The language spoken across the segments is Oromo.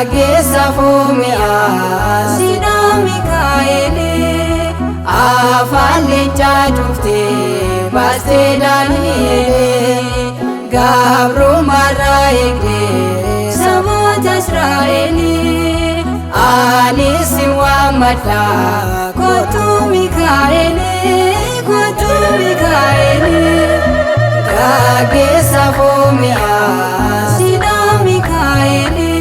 Gaggeessa fuumi'aa Sidhaa Mikaa'elee afaan leencaa cuftee baastee Daani'elee gabrummaarraa eegdee saboota Israa'elee anis si waammadha kottu Mikaa'elee kottu Mikaa'elee gaggeessa fuumi'aa Sidhaa Mikaa'elee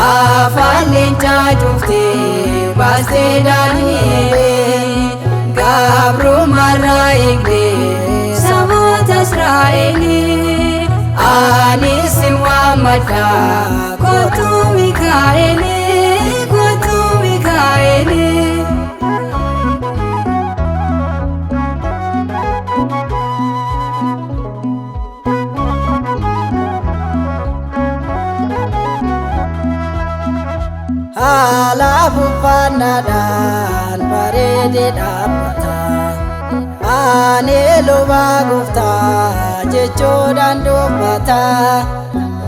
afaan leencaa cuftee baastee Daani'elee gabrummaarraa eegdee saboota Israa'elee anis si waammadha kottu Mikaa'elee kottu Mikaa'elee. Haala uffannaadhaan bareedee dhaabbata. Ani luba gooftaa jechuudhaan dubbata.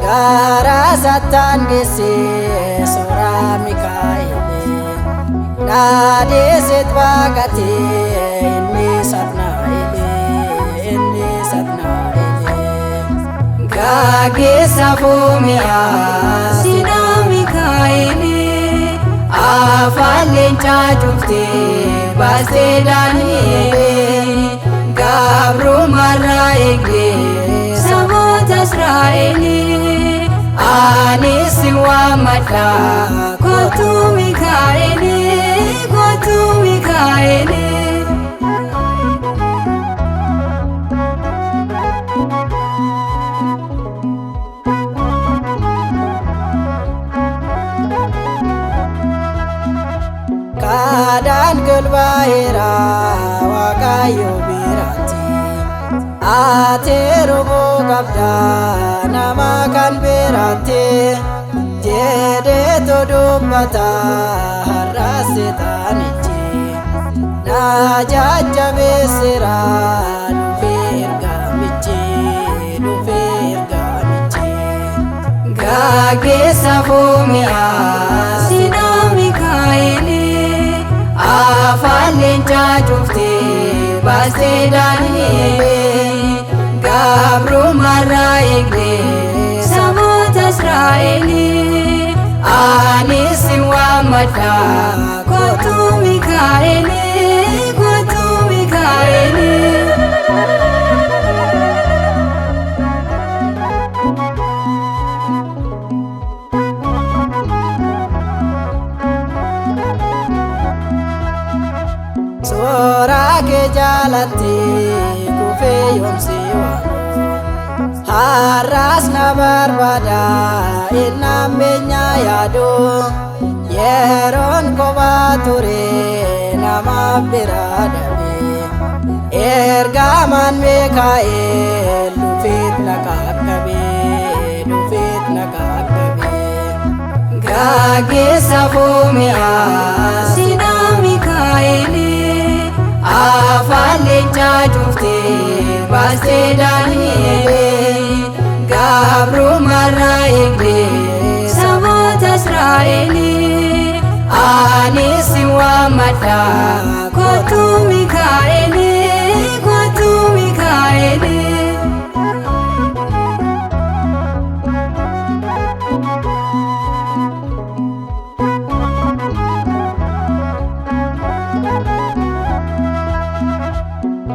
Gaara sattaan geessee suuraa Mikaa'elee. Dhaadheesseet baqatee inni Satnaa'elee inni Satnaa'elee. Gaggeessa fuumi'aa Sidhaa Mikaa'elee afaan leencaa cuftee baastee Daani'elee gabrummaarraa eegdee saboota Israa'elee anis si waammadha kottu Mikaa'elee kottu Mikaa'elee. Kaadhaan golbaa'eera Waaqayyo biraatti. Ati rubuu qabda nama kan biraatti. Jedheetu dubbata har'a seexanichi. Na jajjabeesseera dhufee ergamichi dhufee ergamichi. Gaggeessa fuumi'aa Sidhaa Mikaa'elee afaan leencaa cuftee baastee Daani'elee gabrummaarraa eegdee saboota Israa'elee anis si waammadha kottu Mikaa'elee kottu Mikaa'elee. Suuraa kee jaalatti kufee yoomsi waamu. Har'as na barbaada inni ammeenyaa yaadu. Yeroon kophaa ture nama bira dhabe. Ergamaan Mikaa'el dhufeet na qaqqabe dhufeet na qaqqabe. Gaggeessa fuumi'aa Sidhaa Mikaa'elee afaan leencaa cuftee baastee Daani'elee gabrummaarraa eegdee saboota Israa'elee anis si waammadha kottu Mikaa'elee kottu Mikaa'elee.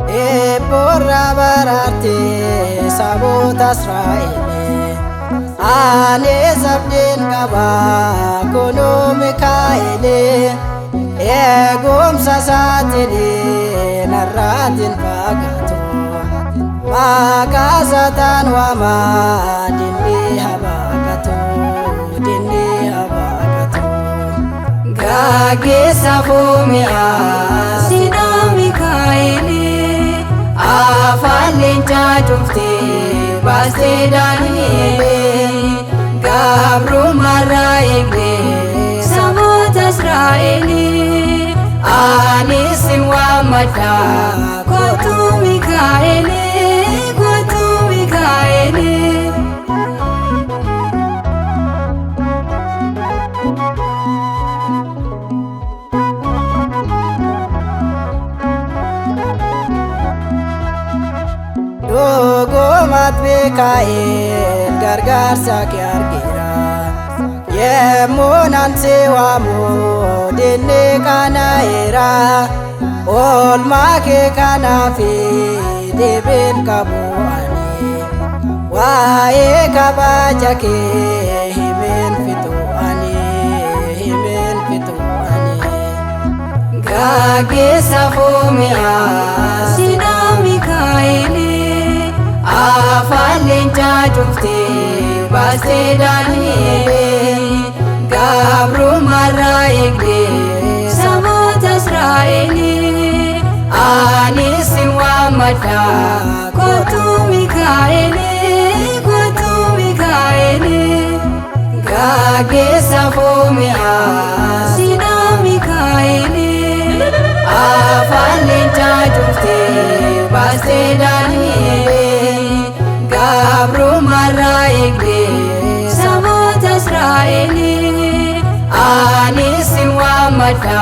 Eebboorra baraartee saboota Israa'elee. Ani sabdiin qaba kunuu Mikaa'elee. Eegumsa isaatiin narraatiin fagaatu. Maqaa sataan waamaa dinni habaqatu dinni habaqatu. Gaggeessa fuumi'aa Sidhaa Mikaa'elee afaan leencaa cuftee baastee Daani'elee gabrummaarraa eegdee saboota Israa'elee anis si waammadha kottu Mikaa'elee kottu Mikaa'elee. Abbaat Mikaa'el gargaarsa kee argeera. Yemmuu nan si waamu dinni qaana'eera. Oolmaa kee kanaaf deebiin qabu ani. Waa'ee kabaja kee himeen fixu ani, himeen fixu ani. Gaggeessa fuumiyaa Sina Mikaa'elee afaan leencaa cuftee baastee Daani'elee gabrummaarraa eegdee saboota Israa'elee anis sin waammadha. Kootu Mikaa'elee, kootu Mikaa'elee Gaggeessa fuumiyaa Sina Mikaa'elee afaan leencaa cuftee baastee Daani'elee gabrummaarraa eegdee saboota Israa'elee anis sin waammadha.